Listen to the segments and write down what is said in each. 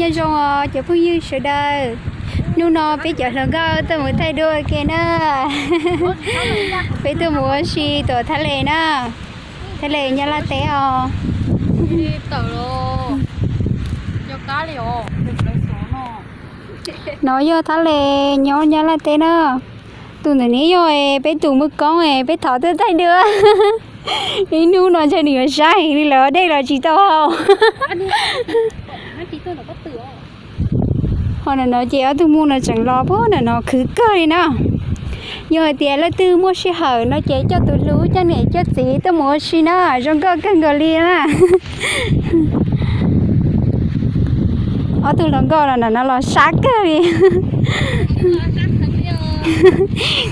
Nyob zoo os cov phooj ywg sawv daws, hnub no peb cov hluas nkauj tuaj mus thaij duab ua ke na. Peb tuaj mus ua si tom Thab Les na, Thab Les Nyab Laj teb os. No yog Thab Les nyob Nyab Laj teb na. Tus ntawm no yog peb tus muaj koob peb thov tuaj thaij duab. Ib hnub no ntshe nws yuav sab heev li lawm, dej los tsis tau haus. Ho ntawm no ces ob tug muj no tseem los puag ntawm no khwv kawg li na. Yog hais tias leej twg muaj sij hawm no ces coj tus hlub coj niam coj txiv tuaj mus ua si na, zoo nkauj kawg nkaus li na. Ob tug hluas nkauj los ntawm no los sab kawg li.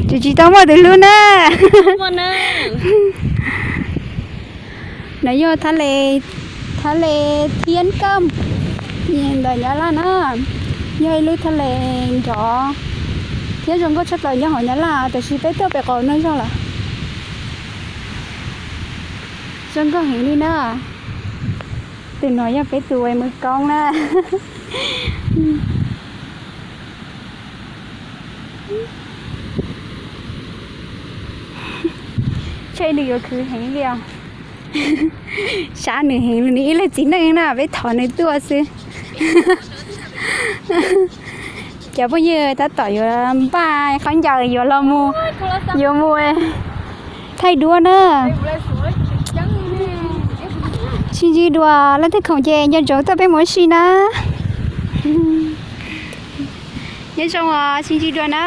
Tsis tsis tau muaj tus hlub na. No yog Thab Les, Thab Les Thiab Koj ntawm Nyab Laj na. Yog ib lub thaj les nrov thiab zoo nkauj tshaj plaws nyob hauv Nyab Laj, tiam sis peb tuaj pem qaum no zog lawm. Zoo nkauj heev li na. Tus no yog peb tus muaj koob na. Ntshe nws yuav khwv heev li os. Sab nws heev li, nws ib leeg txiv neej na, peb thov nws tuaj xwb. Cov phooj ywg, tab tom yuav npaj khaub ncaws yuav los mus, yuav mus thaij duab na. Sib ntsib dua, leej twg khoom ces nco ntsoov tuaj peb mus ua si na. Nyob zoo os, sib ntsib dua na.